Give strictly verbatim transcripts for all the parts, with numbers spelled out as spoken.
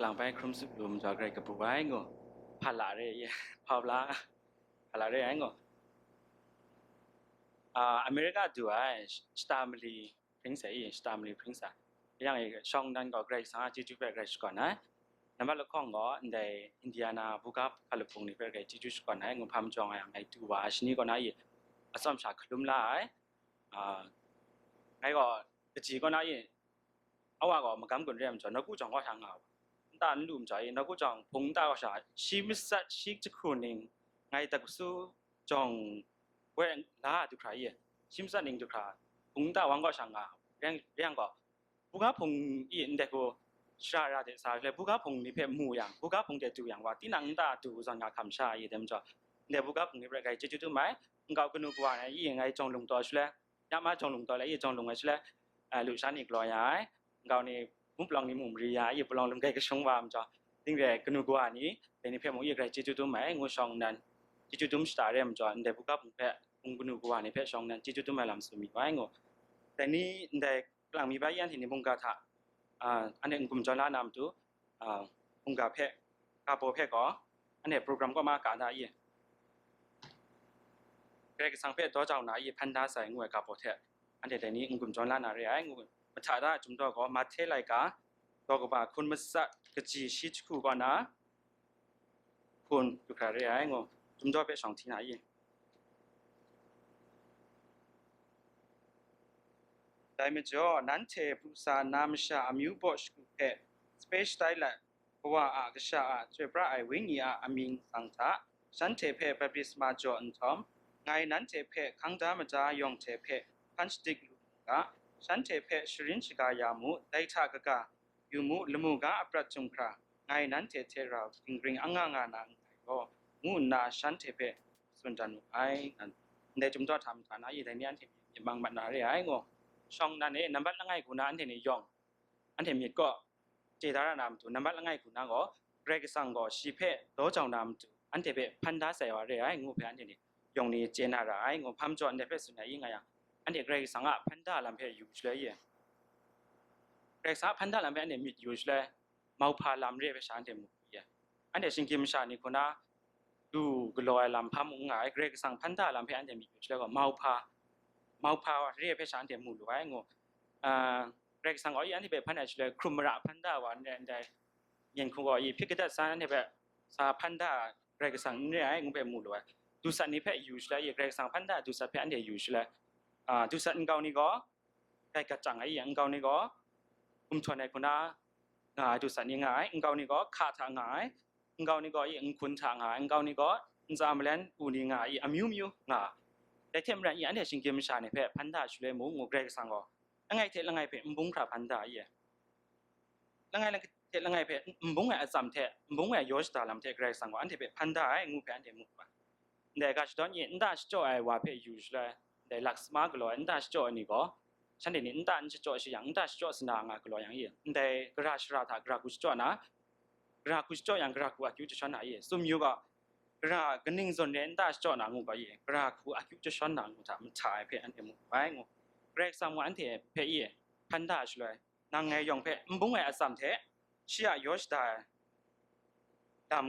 Lang bai hkrum tsup lu majaw grai kabu ai ngu, hpa la re ye, hpa la, hpa la re ai ngu. Ah, America du ai, shata mali hpring sa i, shata mali hpring sa. Yang e shawng nnan gaw Karai Kasang a chyeju hpe grai shakawn ai. Nambat lahkawng gaw ndai Indiana buga hkalup hpung ni hpe grai chyeju shakawn ai ngu hpa majaw nga yang, ngai du wa ai shani kaw na i, atsawm sha hkalum la ai. Ah, ngai gaw kaji kaw na i, awa gaw magam gun re ai majaw, nawku jawng kaw sha nga wa, nta n lu majaw i, nawku jawng hpung nta kaw sha, shi matsat shi jahku ning, ngai dakusu jawng we la du hkra i, shi matsat ning du hkra, hpung nta wang kaw sha nga, reng, reng gaw, buga hpung i ndai hku shara ra de sa le, buga hpung ni hpe mu yang, buga hpung de du yang wa, tinang nta du zawn nga hkam sha i, dai majaw, ndai buga hpung ni hpe grai chyeju dum ai, nkau kanu kawa na i, ngai jawng lung taw shaloi, ya ma jawng lung taw le, i jawng lung ai shaloi, a, lusha ni galaw ya ai, nkau ni, mung palawng ni mung mari ya ai, i palawng lung grai kashung wa majaw, ding re kanu kawa ni, dai ni hpe mung i grai chyeju dum ai, ngu shawng nnan, chyeju dum shata re majaw, ndai buga hpung hpe, hpung kanu kawa ni hpe shawng nnan, chyeju dum ai lam tsun mi wa ai ngu. Dai ni ndai kalang mi bai i anhte ni mungga hta, a, anhte n-gun jawn la na matu, a, mungga hpe, kabaw hpe gaw, anhte program kaw ma ka da i? Karai Kasang hpe daw jau na i hpan da sai ngu ai kabaw hte, anhte dai ni n-gun jawn la na re ai ngu. Mahta da ai Chyum daw gaw, Mahte laika, daw kaba hkun matsat kaji shi jahku kaw na, hkun du hkra re ai ngu, Chyum daw hpe shawng hti na i? Dai majaw, nanhte pru sa nna masha amyu baw shagu hpe sape shatai lat, Kawa a Kasha a chyoi pra ai Wenyi a amying tsang hta, shanhte hpe baptisma jaw nhtawm, ngai nanhte hpe hkang da mada yawng hte hpe hkan shadik lu mu ga, shanhte hpe sharin shaga ya mu, dai hta kaga, yu mu, lamu ga aprat chyum hkra, ngai nanhte hte rau dinggring anga nga na nngai gaw, ngu nna shanhte hpe tsun dan wu ai. Ndai Chyum daw hta mahta na i, dai ni anhte myit mang mat na re ai ngu, shawng nnan e nambat langai hku na anhte ni yawng, anhte myit kaw chye da ra na matu, nambat langai hku na gaw, Karai Kasang gaw shi hpe daw jau na matu, anhte hpe hpan da sai wa re ai ngu hpe anhte ni yawng ni chye na ra ai ngu, hpa majaw ndai hpe tsun ai i nga yang, anhte Karai Kasang a hpan da lam hpe yu shaloi i, Karai Kasang a hpan da lam hpe anhte myit yu shaloi, mauhpa lam re ai hpe sha anhte mu i, anhte shinggyim masha ni hku na lu galaw ai lam hpa mung n nga ai, Karai Kasang hpan da lam hpe anhte myit yu shaloi gaw, mauhpa, mauhpa re ai hpe sha anhte mu lu ai ngu, a, Karai Kasang gaw i anhte hpe hpan ai shaloi, hkrum mara hpan da wa n rai ndai, myen hku gaw i hpyi kadat san anhte hpe sa hpan da Karai Kasang n re ai ngu hpe mu lu ai. Dusat ni hpe yu shaloi i, Karai Kasang hpan da dusat hpe anhte yu shaloi, a, dusat nkau ni gaw, gai gat chyang ai i, nkau ni gaw gumhtawn ai hku na nga ai dusat ni nga ai, nkau ni gaw hka hta nga ai, nkau ni gaw i, nhkun hta nga ai, nkau ni gaw ntsa malen u ni nga ai i, amyu myu nga ai. Dai hte maren i, anhte shinggyim masha ni hpe hpan da shaloi mung ngu, Karai Kasang gaw langai hte langai hpe n bung hkra hpan da ai i, langai hte langai hpe n bung ai atsam hte, n bung ai yaw shada lam hte Karai Kasang gaw anhte hpe hpan da ai ngu hpe anhte mu ai. Ndai ga shadawn e nta shachyaw ai wa hpe yu shaloi, ndai laksama galaw ai nta shachyaw ai ni gaw, shanhte ni nta n shachyaw shi yang, nta shachyaw sana nga galaw yang e, ndai gara shara hta gara hku shachyaw na, gara hku shachyaw yang, gara hku akyu jashawn na e, tsun yu gaw, gara kaning zawn re nta shachyaw na ngu gaw e, gara hku akyu jashawn na ngu hta mahta ai hpe anhte mu ai ngu, Karai Kasang mung anhte hpe e hpan da shaloi, nang ngai yawng hpe n bung ai atsam hte, shi a yaw shada ai lam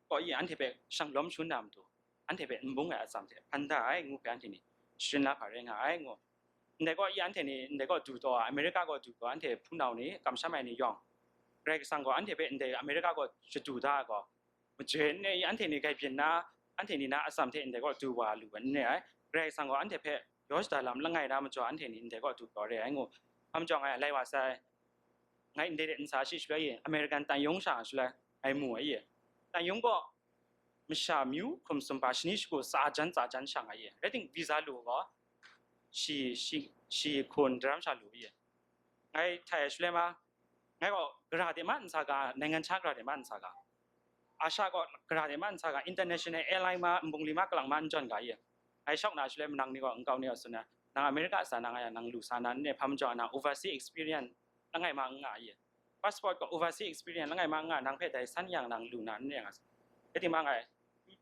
gaw i anhte hpe shanglawm shangun na matu, anhte hpe n bung ai atsam hte hpan da ai ngu hpe anhte ni sharin la hpa rai nga ai ngu. Ndai gaw i anhte ni, ndai gaw du taw, America gaw du taw, anhte hpunau ni, kamsham ai ni yawng, Karai Kasang gaw anhte hpe ndai America gaw shadu da ai gaw, majoi n re i, anhte ni grai byin na, anhte ni na atsam hte ndai gaw du wa lu ai n re ai. Karai Kasang gaw anhte hpe yaw shada lam langai na majaw, anhte ni ndai gaw du taw re ai ngu. Hpa majaw ngai a lai wa sai, ngai ndai de ntsa shi shaloi e, American tanyung sha shaloi ngai mu ai e. Tanyung gaw masha myu hkum sumhpa shani shagu tsa jan tsa jan sha nga ye. Rai timung, visa lu gaw, shi, shi, shi hkun daram sha lu ye. Ngai htai ai shaloi ma, ngai gaw gara de ma ntsa ga, naingan cha gara de ma ntsa ga, Asha gaw gara de ma ntsa ga, international airline ma, nbungli ma, kalang ma n jawn ga ye. Ngai shawk na shaloi, manang ni gaw, nkau ni gaw tsun ai, nang America sa na nga yang, nang lu sa na n re, hpa majaw nang overseas experience langai ma n nga ye. Passport gaw overseas experience langai ma n nga, nang hpe dai san yang nang lu na n re nga. Rai timung ngai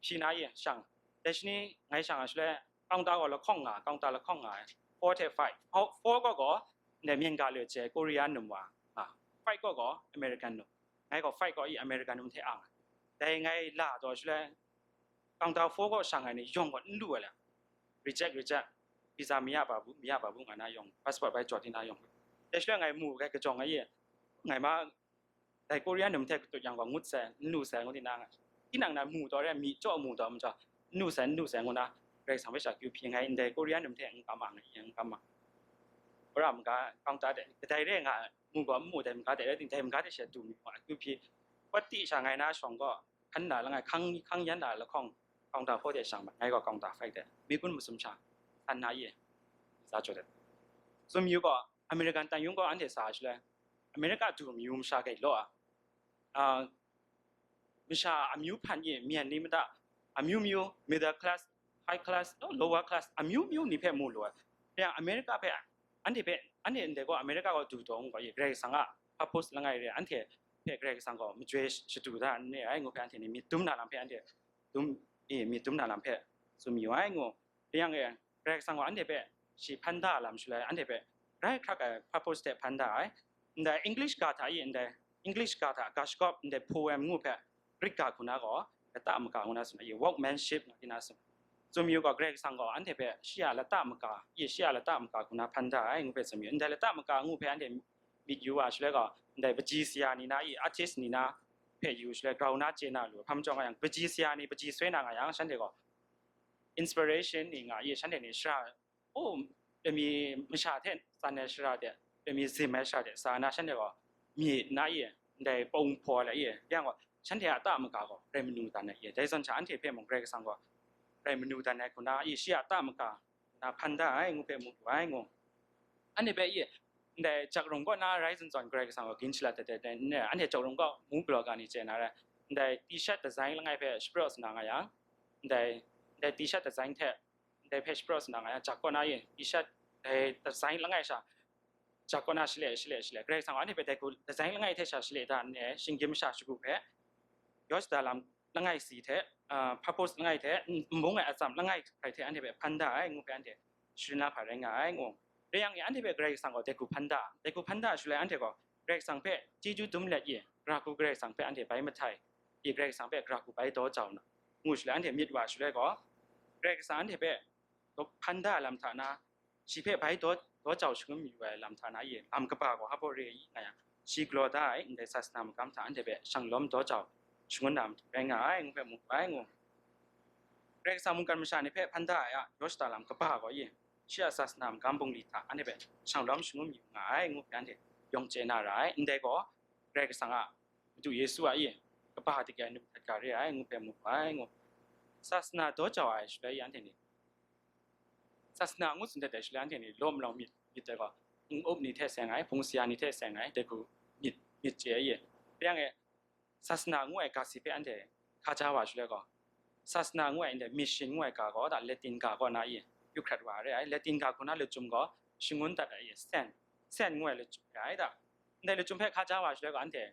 hpyi na ye shang. Dai shani ngai shang ai shaloi, counter gaw lahkawng nga, counter lahkawng nga ai. Four hte five. Four gaw gaw, ndai myen ga loi chye ai Korean num wa nga. Five gaw gaw American num. ngai gaw fight gaw i American num hte ang. Dai ngai la taw shaloi, counter four gaw shang ai ni yawng gaw n lu ai le, reject, reject, visa mi ya ba bu, mi ya ba bu nga na yawng, passport bai jaw di na yawng. Dai shaloi ngai mu ai kajawng ai e, ngai ma dai Korean num hte katut yang gaw ngut sai, n lu sai ngut di na nga. Tinang na mu taw re, mi chyaw mu taw majaw, n lu sai, n lu sai ngut na, Karai Kasang hpe sha akyu hpyi ngai, ndai Korean num hte n kam ang, n kam ang. Wora maga, counter de, kadai re nga, mu gaw n mu dai maga de rai ting, dai maga de she du mi gaw, akyu hpyi, wat ti sha ngai na shawng gaw, hkan na langai, hkang, hkang yan na lahkawng, counter four de shang, ngai gaw counter five de, mi kun masum sha, san na ye, sa jaw de. Tsun yu gaw, American သံရုံး gaw anhte sa shaloi, America du mayu masha gai law a, ah, masha amyu hpan ye, myen ni mada, amyu myu, middle class, high class, no, lower class, amyu myu ni hpe mu lu ai. Yang America hpe, anhte hpe, anhte ndai gaw America gaw du taw ngu gaw ye, Karai Kasang a purpose langai re, anhte hpe Karai Kasang gaw majoi shadu da n re ai ngu hpe anhte ni myit dum na lam hpe anhte dum, e, myit dum na lam hpe tsun mayu ai ngu. Rai yang e, Karai Kasang gaw anhte hpe shi hpan da lam shaloi, anhte hpe grai hkrak ai purpose hte hpan da ai. Ndai English ga hta e, ndai English ga hta, Gashkop, ndai poem ngu hpe Greek ga hku na gaw, lata maka ngu na tsun ai, workmanship nga di na tsun. Tsun mayu gaw, Karai Kasang gaw anhte hpe shi a lata maka, e, shi a lata maka hku na hpan da ai ngu hpe tsun mayu. Ndai lata maka ngu hpe anhte myit yu wa shaloi gaw, ndai paji saya ni na e, artist ni na hpe yu shaloi grau na chye na lu. Hpa majaw nga yang, paji saya ni paji soi na nga yang, shanhte gaw inspiration ni nga ye, shanhte ni shara, oh, dai mi masha hte tsan ai shara de, dai mi zim ai shara de, sa na shanhte gaw myi na ye, ndai pawng hpaw ai la ye, yang gaw, shanhte a ta maka gaw rai manu dan ai ye, dai zawn sha anhte hpe mung Karai Kasang gaw rai manu dan ai hku na ye, shi a ta maka na hpan da ai ngu hpe mu lu ai ngu. Anhte hpe ye, ndai jak rung kaw na rai zawn zawn Karai Kasang gaw gin shalat dat ai, anhte jak rung kaw mu galaw ga ni chye na rai, ndai t-shirt design langai hpe shapraw sa na nga yang, ndai, ndai t-shirt design hte, ndai hpe shapraw sa na nga yang, jak kaw na ye, t-shirt, dai design langai sha, jak kaw na shale, shale, shale, Karai Kasang gaw anhte hpe dai hku design langai hte sha shale da nna, shinggyim masha shagu hpe, yaw shada lam langai si hte, ah, purpose langai hte, n-, nbung ai atsam langai hkrai hte anhte hpe hpan da ai ngu hpe anhte sharin la hpa rai nga ai ngu. Rai yang e, anhte hpe Karai Kasang gaw dai hku hpan da, dai hku hpan da shaloi anhte gaw Karai Kasang hpe chyeju dum let ye, gara hku Karai Kasang hpe anhte bai mahtai, ye Karai Kasang hpe gara hku bai daw jau na, ngu shaloi anhte myit wa shaloi gaw, Karai Kasang anhte hpe hpan da ai lam hta na, shi hpe bai daw, daw jau shangun mayu ai lam hta na ye, lam kaba gaw hpa baw re ai nga yang, shi galaw da ai ndai sasana magam hta anhte hpe shanglawm daw jau shangun na matu rai nga ai ngu hpe mu ai ngu. Karai Kasang mungkan masha ni hpe hpan da ai a yaw shada lam kaba gaw ye, shi a sasana magam bungli hta anhte hpe shanglawm shangun mayu nga ai ngu hpe anhte yawng chye na ra ai. Ndai gaw, Karai Kasang a Madu Yesu a e, kaba dik ai num hkrat ga re ai ngu hpe mu ai ngu. Sasana daw jau ai shaloi anhte ni, sasana ngu tsun dat ai shaloi anhte ni law malawng myit, myit ai gaw, n-up ni hte seng ai, hpung saya ni hte seng ai, dai hku myit, myit chye ai ye. Rai yang e, sasana ngu ai ga si hpe anhte hkaja wa shaloi gaw, sasana ngu ai ndai mission ngu ai ga gaw, da Latin ga kaw na e, yu hkrat wa re ai. Latin ga hku na lachyum gaw, shangun dat ai e, saint, saint ngu ai lachyum re ai da. Ndai lachyum hpe hkaja wa shaloi gaw, anhte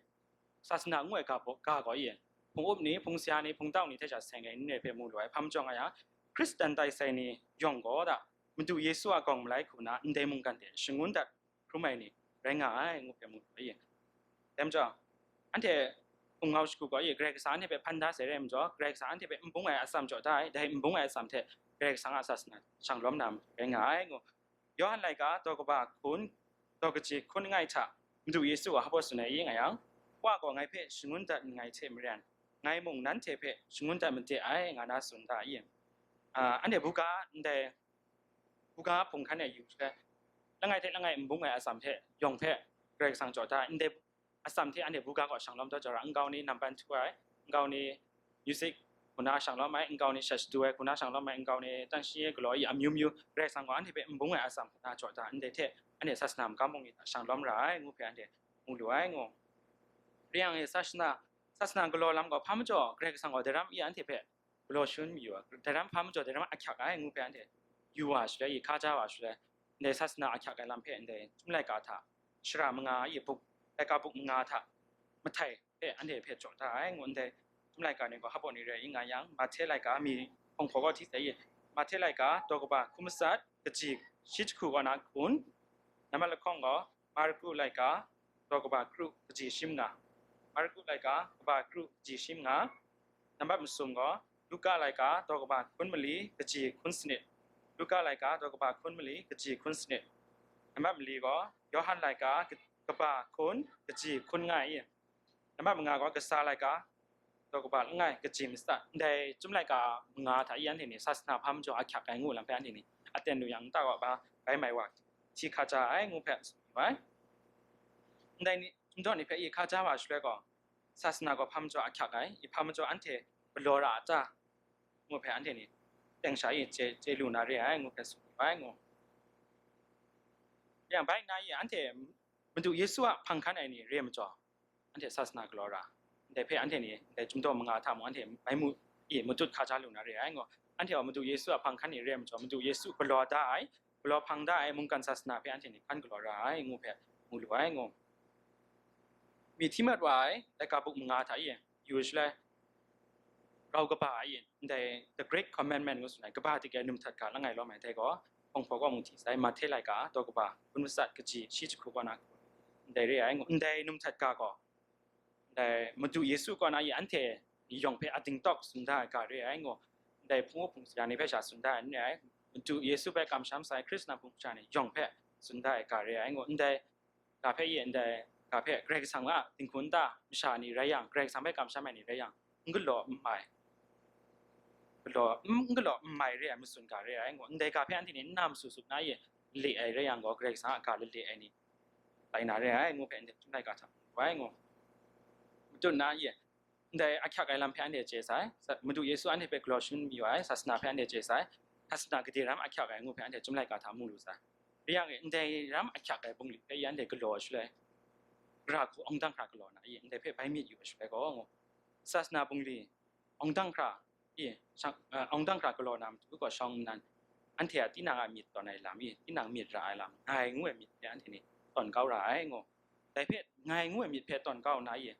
sasana ngu ai ga baw, ga gaw e, hpung up ni, hpung saya ni, hpung tau ni hte sha seng ai n re hpe mu lu ai. Hpa majaw nga yang, Hkristan tai sai ni yawng gaw da, Madu Yesu a gawng malai hku na ndai mungkan hte shangun dat hkrum ai ni rai nga ai, ngu hpe mu lu ai. Dai majaw, anhte hpung ngau shagu gaw e, Karai Kasang anhte hpe hpan da sai rai majaw, Karai Kasang anhte hpe n bung ai atsam jaw da ai, dai n bung ai atsam hte Karai Kasang a sasana shanglawm na matu rai nga ai, ngu. Yawhan laika, daw kaba hkun, daw kaji hkun langai hta, Madu Yesu a hpa tsun ai i nga yang, Wa gaw ngai hpe shangun dat nngai hte maren, ngai mung nanhte hpe shangun dat made ai, nga na tsun da i? Ah, anhte buga ndai, buga hpung hkan e yu shaloi, langai hte langai n bung ai atsam hte yawng hpe Karai Kasang jaw da, ndai atsam hte anhte buga gaw shanglawm daw jau ra, nkau ni nampan htu ai, nkau ni music hku na shanglawm ai, nkau ni shat shadu ai hku na shanglawm ai, nkau ni tang shi galaw ai amyu myu, Karai Kasang gaw anhte hpe n bung ai atsam hku na jaw da, ndai hte anhte sasana magam bungli hta shanglawm ra ai, ngu hpe anhte mu lu ai, ngu. Rai yang e, sasana, sasana galaw lam gaw hpa majaw Karai Kasang gaw daram e anhte hpe galaw shangun mayu ai, daram hpa majaw daram ahkyak ai, ngu hpe anhte yu wa shaloi, hkaja wa shaloi, ndai sasana ahkyak ai lam hpe ndai Chyum laika hta shara manga e buk, laika buk manga hta mahtai hpe anhte hpe jaw da ai, ngu ndai Chyum laika ni gaw hpa baw ni rai i nga yang, Mahte laika mi hpawng hpaw gaw hti sai i? Mahte laika, daw kaba hku matsat, kaji shi jahku kaw na hkun, nambat lahkawng gaw, Marku laika, daw kaba kru, kaji shi manga. Marku laika kaba kru kaji shi manga, nambat masum gaw, Luka laika daw kaba hkun mali kaji hkun sanit, Luka laika daw kaba hkun mali kaji hkun sanit, nambat mali gaw, Yawhan laika kaba hkun kaji hkun nga i, nambat manga gaw, kasa laika daw kaba langai kaji matsat. Ndai chyum laika manga hta i anhte ni sasana hpa majaw ahkyak ai ngu lam hpe anhte ni aten lu yang, nta wa ba bai mai wa hti hka ja ai ngu hpe tsun yu ai. Ndai ni, chyum daw ni hpe i hka ja wa shaloi gaw, sasana gaw hpa majaw ahkyak ai, i hpa majaw anhte galaw ra a ta? Ngu hpe anhte ni teng sha i chye, chye lu na re ai ngu hpe tsun yu ai ngu. Yang bai nna i anhte Madu Yesu a hpang hkan ai ni re ai majaw, anhte sasana galaw ra, ndai hpe anhte ni, ndai chyum daw manga hta mung anhte bai mu, i matut hka ja lu na re ai ngu. Anhte gaw Madu Yesu a hpang hkan ni re ai majaw, Madu Yesu galaw da ai, galaw hpang da ai mungkan sasana hpe anhte ni hkan galaw ra ai ngu hpe mu lu ai ngu. Mi hti mat wa ai laika buk manga hta i yu shaloi, rau kaba i, ndai The Great Commandment ngu tsun ai, kaba dik ai num htat ga langai lawm ai, dai gaw hpawng hpaw kaw mung hti sai, Mahte laika daw kaba hkun matsat kaji shi jahku kaw na, ndai re ai ngu. Ndai num htat ga gaw, ndai Madu Yesu kaw na i anhte yawng hpe ading tawk tsun da ai ga re ai ngu. Ndai hpung hpung sara ni hpe sha tsun da ai n re ai, Madu Yesu hpe kamsham sai Hkristan hpung sara ni yawng hpe tsun da ai ga re ai ngu. Ndai ga hpe i, ndai ga hpe Karai Kasang a dinghku nta masha ni rai yang, Karai Kasang hpe kamsham ai ni rai yang, n galaw n mai, galaw, n galaw n mai re ai matsun ga re ai ngu. Ndai ga hpe anhte ni n na masu sup na i, le ai rai yang gaw, Karai Kasang a ga lale ai ni tai na re ai ngu hpe, ndai chyum laika hta mu ai ngu. Matut na i, ndai ahkyak ai lam hpe anhte chye sai, sa-, Madu Yesu anhte hpe galaw shangun mayu ai, sasana hpe anhte chye sai, sasana gade ram ahkyak ai ngu hpe anhte chyum laika hta mu lu sai. Re yang e, ndai ram ahkyak ai bungli hpe i anhte galaw shaloi, gara hku awng dang hkra galaw na i, ndai hpe bai myit yu ai shaloi gaw ngu, sasana bungli awng dang hkra i, shang, uh, awng dang hkra galaw na matu gaw shawng nnan, anhte a tinang a myit tawn ai lam i, tinang myit ra ai lam, ngai ngu ai myit hpe anhte ni tawn kau ra ai ngu. Dai hpe ngai ngu ai myit hpe tawn kau na i,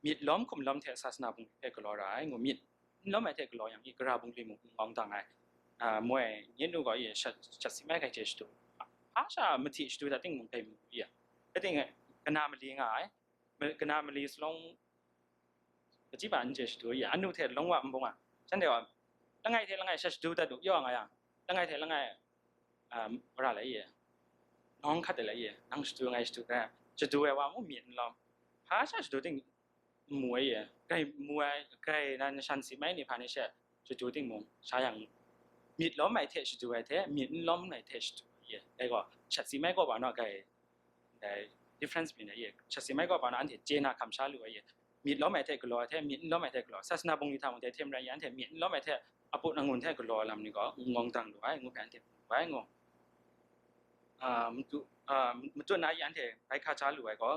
myit lawm hkum lawm hte sasana bungli hpe galaw ra ai ngu, myit n lawm ai hte galaw yang i, gara bungli mung n awng dang ai. Ah, moi, nye nu gaw i shat, shat si mai kai hte shadu, hpa sha mahti shadu dat ting mung dai mu i, ating kana mali nga ai, ma-, kana mali salawng, kaji ba n chye shadu i, anu hte lawng wa n bung a, shanhte gaw, langai hte langai shat shadu dat u, yaw nga yang, langai hte langai, ah, mara lai i, nawng hkat ai lai i, nang shadu ngai shadu, shadu ai wa mung myit n lawm, hpa sha shadu ting n mu ai i, grai mu ai, grai nan shan si mai ni hpa ni she shadu ting mung, sha yang, myit lawm ai hte shadu ai hte, myit n lawm ai hte shadu ai i, dai gaw, shat si mai kaw ba naw grai, dai difference byin ai i, shat si mai kaw ba naw anhte chye na hkam sha lu ai i, myit lawm ai hte galaw ai hte, myit n lawm ai hte galaw, sasana bungli hta mung dai hte maren i, anhte myit n lawm ai hte, apu angun hte galaw ai lam ni gaw n awng dang lu ai ngu hpe anhte mu ai ngu. Ah, matu, ah, matut na i anhte bai hka ja lu ai gaw,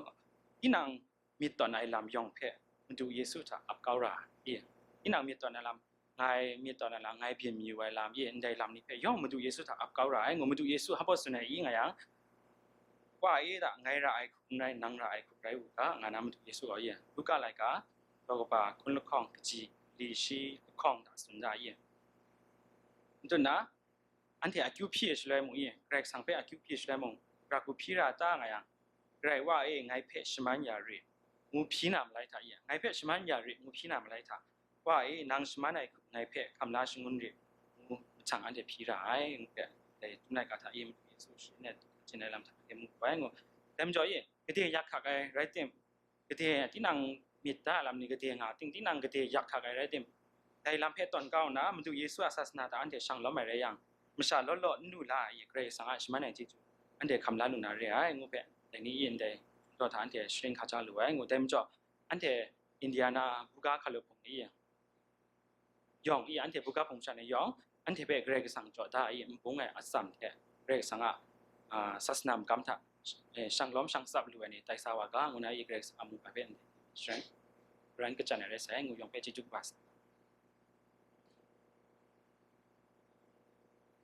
tinang myit tawn ai lam yawng hpe Madu Yesu hta ap kau ra i, tinang myit tawn ai lam, ngai myit tawn ai lam, ngai byin mayu ai lam i, ndai lam ni hpe yawng Madu Yesu hta ap kau ra ai ngu. Madu Yesu hpa baw tsun ai i nga yang, Wa e da, ngai ra ai hku n rai, nang ra ai hku rai u ga, nga na Madu Yesu gaw i, Luka laika daw kaba hkun lahkawng kaji li shi lahkawng hta tsun da i, matut na, anhte akyu hpyi ai shaloi mung i, Karai Kasang hpe akyu hpyi ai shaloi mung, gara hku hpyi ra ta nga yang, Karai Wa e ngai hpe shaman ya rit, ngu hpyi na malai hta i, ngai hpe shaman ya rit, ngu hpyi na malai hta, Wa e nang shaman ai hku ngai hpe hkam la shangun rit, ngu mahtang anhte hpyi ra ai, ngu hpe, dai Chyum Laika hta e Madu Yesu shi nna hkyen ai lam hta hkyen mu ai ngu. Dai majaw e, gade yak hkak ai rai tim, gade tinang myit da ai lam ni gade nga ting, tinang gade yak hkak ai rai tim, dai lam hpe tawn kau nna, Madu Yesu a sasana hta anhte shang lawm ai rai yang, masha law law n lu la ai, Karai Kasang a shaman ai chyeju anhte hkam la lu na re ai, ngu hpe, dai ni e ndai daw hta anhte sharin hkaja lu ai ngu. Dai majaw, anhte Indiana buga hkalup hpung ni yawng i, anhte buga hpung sha ni yawng, anhte hpe Karai Kasang jaw da i, n bung ai atsam hte Karai Kasang a, a, sasana magam hta, e, shang lawm shang tsap lu ai ni tai sa wa ga, ngu na i Karai Kasang a mungga hpe ndai sharan, sharan kachyan ai rai sai, ngu yawng hpe chyeju kaba sa.